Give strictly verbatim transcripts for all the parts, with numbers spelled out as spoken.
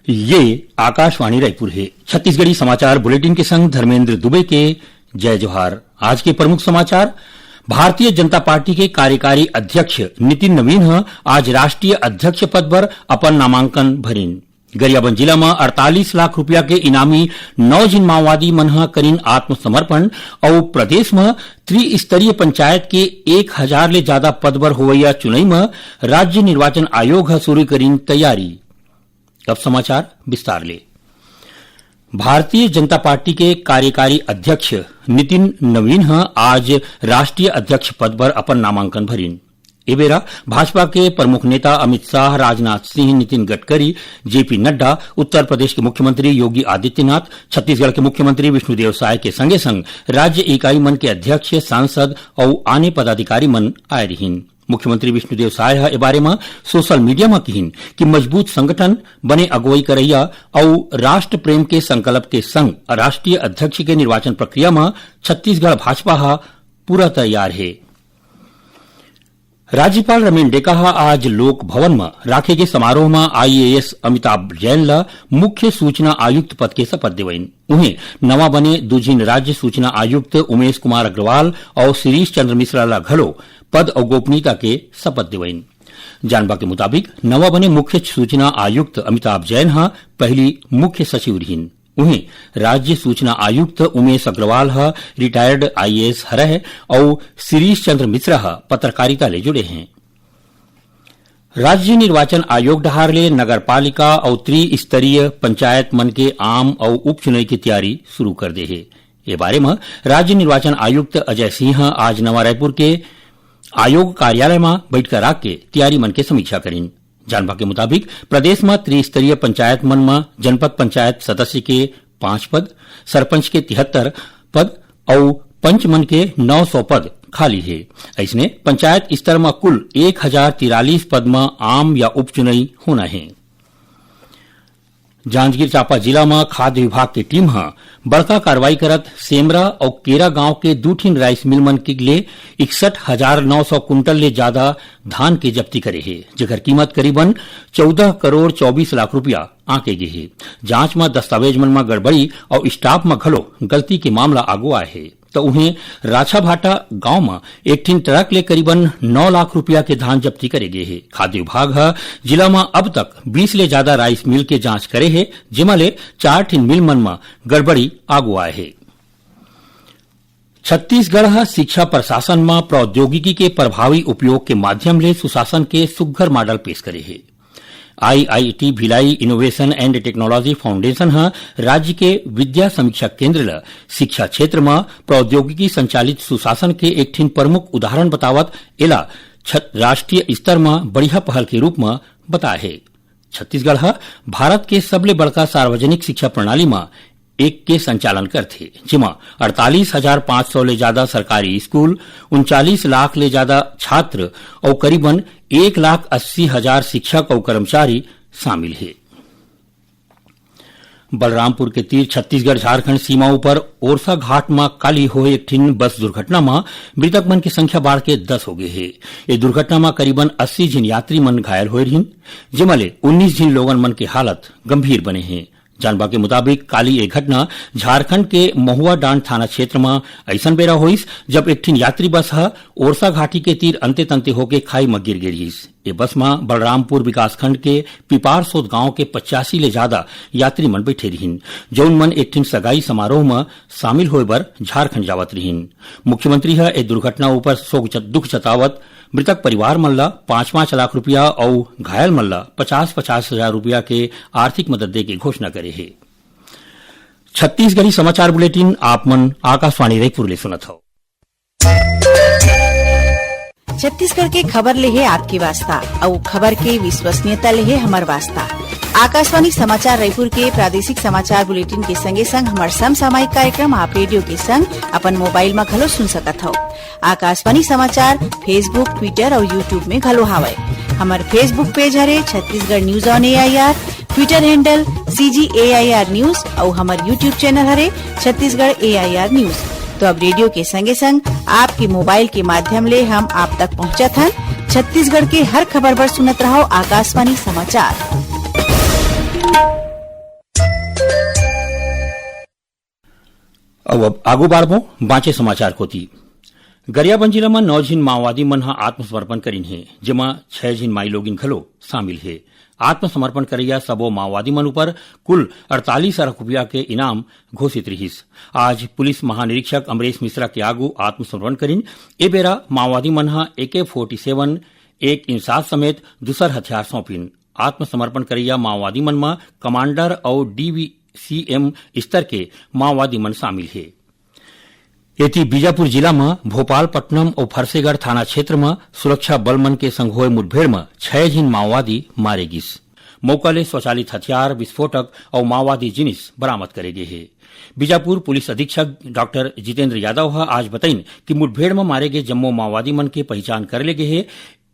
ये आकाशवाणी रायपुर हे। छत्तीसगढ़ी समाचार बुलेटिन के संग धर्मेंद्र दुबे के जय जोहार। आज के प्रमुख समाचार। भारतीय जनता पार्टी के कार्यकारी अध्यक्ष नितिन नवीन ह आज राष्ट्रीय अध्यक्ष पद बर अपन नामांकन भरिन। गरियाबंद जिला म अड़तालीस लाख रुपया के इनामी नौ झिन माओवादी मन ह करिन आत्मसमर्पण। अउ प्रदेश म त्रिस्तरीय पंचायत के एक हजार ले जादा पद बर होवइया चुनई म राज्य निर्वाचन आयोग ह शुरू करिन तैयारी। अब समाचार विस्तार ले। भारतीय जनता पार्टी के कार्यकारी अध्यक्ष नितिन नवीन ह आज राष्ट्रीय अध्यक्ष पद बर अपन नामांकन भरिन। ए बेरा भाजपा के प्रमुख नेता अमित शाह, राजनाथ सिंह, नितिन गडकरी, जेपी नड्डा, उत्तर प्रदेश के मुख्यमंत्री योगी आदित्यनाथ, छत्तीसगढ़ के मुख्यमंत्री विष्णुदेव साय के संगे संग राज्य इकाई मन के अध्यक्ष, सांसद अउ आने पदाधिकारी मन आए रिहीन। मुख्यमंत्री विष्णुदेव साय ह ए बारे म सोशल मीडिया म किहीन कि मजबूत संगठन, बने अगुवई करइया अउ राष्ट्र प्रेम के संकल्प के संग राष्ट्रीय अध्यक्ष के निर्वाचन प्रक्रिया म छत्तीसगढ़ भाजपा ह पूरा तैयार हे। राज्यपाल रमेन डेका ह आज लोक भवन म राखे गे समारोह म आईएएस अमिताभ जैन ल मुख्य सूचना आयुक्त पद के शपथ देवइन। उहें, नवा बने दू झिन राज्य सूचना आयुक्त उमेश कुमार अग्रवाल अउ शिरीष चंद्र मिश्रा ल घलो पद अउ गोपनीयता के शपथ देवइन। जानबा के मुताबिक, नवा बने मुख्य सूचना आयुक्त अमिताभ जैन ह पहिली मुख्य सचिव रिहीन। उहें, राज्य सूचना आयुक्त उमेश अग्रवाल ह रिटायर्ड आईएएस हरय अउ शिरीष चंद्र मिश्रा ह पत्रकारिता ले जुड़े हें। राज्य निर्वाचन आयोग डहार ले नगर पालिका अउ त्रिस्तरीय पंचायत मन के आम अउ उपचुनई के तैयारी शुरू कर दे हे। ए बारे म राज्य निर्वाचन आयुक्त अजय सिंह ह आज नवा रायपुर के आयोग कार्यालय म बइठका राख के तैयारी मन के समीक्षा करिन। जानबा के मुताबिक, प्रदेश म त्रिस्तरीय पंचायत मन म जनपद पंचायत सदस्य के पांच पद, सरपंच के तिहत्तर पद अउ पंच मन के नौ सौ पद खाली हे। अइसने पंचायत स्तर म कुल एक हजार तिरालीस पद म आम या उपचुनई होना हे। जांजगीर चांपा जिला म खाद्य विभाग के टीम ह बड़का कार्रवाई करत सेमरा अउ केरा गांव के दू ठिन राइस मिल मन के ले इकसठ हजार नौ सौ कुंटल ले जादा धान के जब्ती करे हे, जेकर कीमत करीबन चौदह करोड़ चौबीस लाख रुपया आंके गे हे। जांच म दस्तावेज मन म गड़बड़ी अउ स्टाफ म घलो गलती के मामला आगू आए हे। त उहें, राछाभाटा गांव म एक ठिन ट्रक ले करीबन नौ लाख रुपया के धान जब्ती करे गे हे। खाद्य विभाग ह जिला म अब तक बीस ले जादा राइस मिल के जांच करे हे, जेमा ले चार ठिन मिल मन म गड़बड़ी आगू आए हे। छत्तीसगढ़ ह शिक्षा प्रशासन म प्रौद्योगिकी के प्रभावी उपयोग के माध्यम ले सुशासन के सुग्घर मॉडल पेश करे हे। IIT Bhilai innovation and technology foundation ह राज्य के विद्या समीक्षा केंद्र ल शिक्षा क्षेत्र म प्रौद्योगिकी संचालित सुशासन के एक ठिन प्रमुख उदाहरण बतावत एला छ-, राष्ट्रीय स्तर म बढ़िया पहल के रूप म बताए हे। छत्तीसगढ़ ह भारत के सबले बड़का सार्वजनिक शिक्षा प्रणाली म एक के संचालन करथे, जेमा अड़तालीस हजार पाँच सौ ले जादा सरकारी स्कूल, उनचालीस लाख ले जादा छात्र अउ करीबन एक लाख अस्सी हजार शिक्षक अउ कर्मचारी शामिल हे। बलरामपुर के तीर छत्तीसगढ़ झारखंड सीमा उपर ओरसा घाट म काली होए एक ठिन बस दुर्घटना म मृतक मन के संख्या बाढ़ के दस हो गे हे। ए दुर्घटना म करीबन अस्सी झिन यात्री मन घायल होए रिहीन, जेमा ले उन्नीस झिन लोगन मन के हालत गंभीर बने हे। जानबा के मुताबिक, काली ए घटना झारखंड के महुआडांड थाना क्षेत्र म अइसन बेरा होइस, जब एक ठिन यात्री बस ह ओरसा घाटी के तीर अंते-तंते होके खाई म गिर गे रिहिस। ए बस म बलरामपुर विकासखंड के पिपारसोत गांव के पचासी ले जादा यात्री मन बइठे रिहिन, जउन मन एक ठिन सगाई समारोह म शामिल होय बर झारखंड जावत रिहिन। मुख्यमंत्री ह ए दुर्घटना उपर शोक ज-, दुख जतावत मृतक परिवार मन ल पाँच पाँच लाख रुपया अउ घायल मन ल पचास पचास हजार रुपया के आर्थिक मदद दे के घोषणा करे हे। छत्तीसगढ़ी समाचार बुलेटिन आप मन आकाशवाणी रायपुर ले सुनत हव। छत्तीसगढ़ के खबर ले हे आपके वास्ता, अउ खबर के विश्वसनीयता ले हे हमर वास्ता। आकाशवाणी समाचार रायपुर के प्रादेशिक समाचार बुलेटिन के संगे संग हमर समसामयिक कार्यक्रम आप रेडियो के संग अपन मोबाइल म घलो सुन सकत हव। आकाशवाणी समाचार Facebook, Twitter अउ YouTube में घलो हावय। हमर Facebook पेज हरे Chhattisgarh news on AIR, Twitter handle CG AIR news अउ हमर YouTube चैनल हरे छत्तीसगढ़ एआईआर न्यूज। तो अब रेडियो के संगे संग आपके मोबाइल के माध्यम ले हम आप तक पहुंचत हन। छत्तीसगढ़ के हर खबर बर सुनत रहव आकाशवाणी समाचार। अउ अब आगू बाढ़बो बांचे समाचार कोति। गरियाबंद जिला म नौ झिन माओवादी मन ह आत्मसमर्पण करिन हे, जेमा छह झिन माईलोगिन घलो शामिल हे। आत्मसमर्पण करइया सबो माओवादी मन ऊपर कुल अड़तालीस लाख रुपया के इनाम घोषित रिहिस। आज पुलिस महानिरीक्षक अमरेश मिश्रा के आगू आत्मसमर्पण करिन। ए बेरा माओवादी मन ह AK forty seven, एक इंसास समेत दूसर हथियार सौंपिन। आत्मसमर्पण करइया माओवादी मन म कमांडर अउ DVCM स्तर के माओवादी मन शामिल हे। एती बीजापुर जिला म भोपालपट्टनम अउ फरसेगढ़ थाना क्षेत्र म सुरक्षा बल मन के संग होए मुठभेड़ म छह झिन माओवादी मारे गिस। मौका ले स्वचालित हथियार, विस्फोटक अउ माओवादी जिनिस बरामद करे गे हे। बीजापुर पुलिस अधीक्षक डॉक्टर जितेंद्र यादव ह आज बतइन कि मुठभेड़ म मारे गे जम्मो माओवादी मन के पहिचान कर ले गे हे।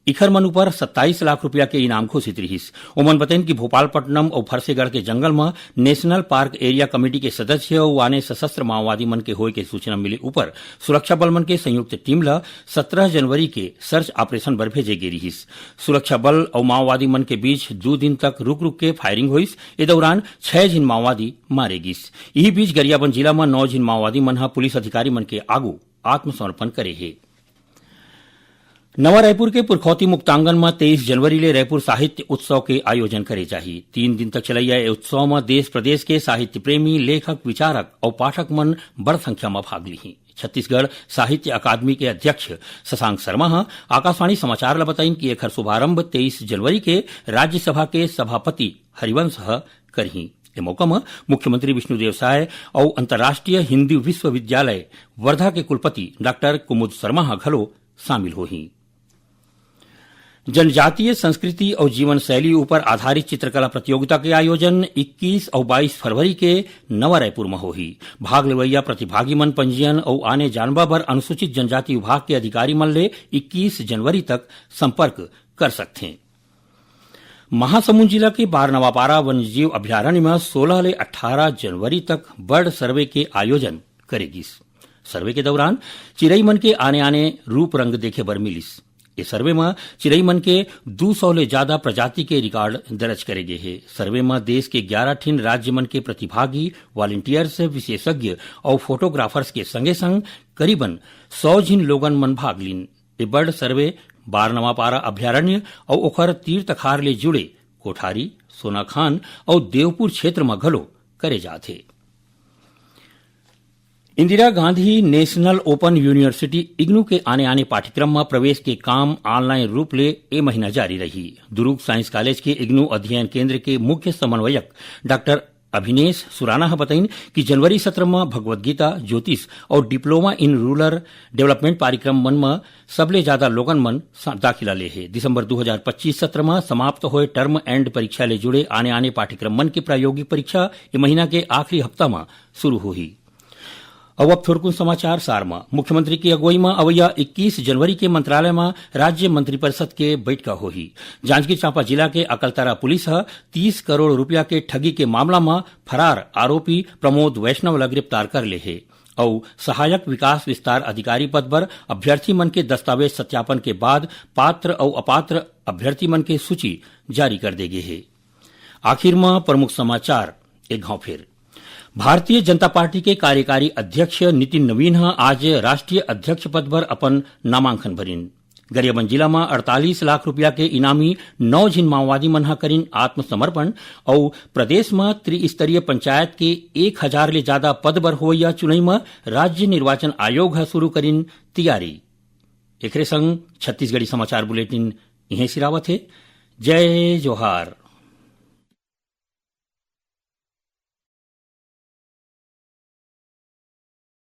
इखर मन ऊपर सत्ताईस लाख रुपया के इनाम घोषित रिहिस। ओमन बतइन कि भोपालपट्टनम अउ फरसेगढ़ के जंगल म नेशनल पार्क एरिया कमेटी के सदस्य अउ आने सशस्त्र माओवादी मन के होए के सूचना मिले ऊपर सुरक्षा बल मन के संयुक्त टीम ल सत्रह जनवरी के सर्च ऑपरेशन बर भेजे गे रिहिस। सुरक्षा बल अउ माओवादी मन के बीच दू दिन तक रुक रुक के फायरिंग होइस। ए दौरान छह झिन माओवादी मारे गिस। इही बीच गरियाबंद जिला म नौ झिन माओवादी मन ह पुलिस अधिकारी मन के आगू आत्मसमर्पण करे हे। नवा रायपुर के पुरखौती मुक्तांगन म तेईस जनवरी ले रायपुर साहित्य उत्सव के आयोजन करे जाही। तीन दिन तक चलइया ए उत्सव म देश प्रदेश के साहित्य प्रेमी, लेखक, विचारक अउ पाठक मन बड़ संख्या म भाग लिही। छत्तीसगढ़ साहित्य अकादमी के अध्यक्ष शशांक शर्मा ह आकाशवाणी समाचार ल बताइन कि एखर शुभारंभ तेईस जनवरी के राज्यसभा के सभापति हरिवंश ह करही। ए मौका म मुख्यमंत्री विष्णुदेव साय अउ अंतर्राष्ट्रीय हिंदी विश्वविद्यालय वर्धा के कुलपति डॉक्टर कुमुद शर्मा ह घलो शामिल होही। जनजातीय संस्कृति अउ जीवन शैली ऊपर आधारित चित्रकला प्रतियोगिता के आयोजन इक्कीस अउ बाईस फरवरी के नवा रायपुर म होही। भाग लेवइया प्रतिभागी मन पंजीयन अउ आने जानबा बर अनुसूचित जनजाति विभाग के अधिकारी मन ले इक्कीस जनवरी तक संपर्क कर सकथें। महासमुंद जिला के बारनवापारा वन्यजीव अभयारण्य म सोलह ले अट्ठारह जनवरी तक बर्ड सर्वे के आयोजन करे गिस। सर्वे के दौरान चिरई मन के आने-आने रूप रंग देखे बर मिलिस। ए सर्वे म चिरई मन के दू सौ ले जादा प्रजाति के रिकॉर्ड दर्ज करे गे हे। सर्वे म देश के ग्यारह ठिन राज्य मन के प्रतिभागी, वॉलंटियर्स, विशेषज्ञ अउ फोटोग्राफर्स के संगे-संग करीबन सौ झिन लोगन मन भाग लीन। ए बर्ड सर्वे बारनवापारा अभयारण्य अउ ओखर तीर तखार ले जुड़े कोठारी, सोनाखान अउ देवपुर क्षेत्र म घलो करे जाथे। Indira Gandhi national open university, IGNOU के आने-आने पाठ्यक्रम म प्रवेश के काम ऑनलाइन रूप ले ए महीना जारी रही। दुरूग साइंस कॉलेज के इग्नू अध्ययन केंद्र के मुख्य समन्वयक डॉक्टर अभिनेश सुराना ह बतइन कि जनवरी सत्र म भगवत गीता, ज्योतिष अउ Diploma in Rural Development पाठ्यक्रम मन म सबले जादा लोगन मन सा-, दाखिला ले हे। दिसंबर दू हजार पच्चीस सत्र म समाप्त होए टर्म एंड परीक्षा ले जुड़े आने-आने पाठ्यक्रम मन के प्रायोगिक परीक्षा ए महीना के आखिरी हफ्ता म शुरू होही। अउ अब थोरकुन समाचार सार म। मुख्यमंत्री के अगुवई म अवइया इक्कीस जनवरी के मंत्रालय म राज्य मंत्रिपरिषद के बइठका होही। जांजगीर चांपा जिला के अकलतरा पुलिस ह तीस करोड़ रुपया के ठगी के मामला म फरार आरोपी प्रमोद वैष्णव ल गिरफ्तार कर ले हे अउ सहायक विकास विस्तार अधिकारी पद बर अभ्यर्थी मन के दस्तावेज सत्यापन के बाद पात्र अउ अपात्र अभ्यर्थी मन के सूची जारी कर दे गे हे। आखिर म प्रमुख समाचार एक घाव फेर। भारतीय जनता पार्टी के कार्यकारी अध्यक्ष नितिन नवीन ह आज राष्ट्रीय अध्यक्ष पद बर अपन नामांकन भरिन। गरियाबंद जिला म अड़तालीस लाख रुपया के इनामी नौ झिन माओवादी मन ह करिन आत्मसमर्पण अउ प्रदेश म त्रिस्तरीय पंचायत के एक हजार ले जादा पद बर होवइया चुनई म राज्य निर्वाचन आयोग ह शुरू करिन तियारी। एकरे संग छत्तीसगढ़ी समाचार बुलेटिन इहें सिरावत हे। जय जोहार।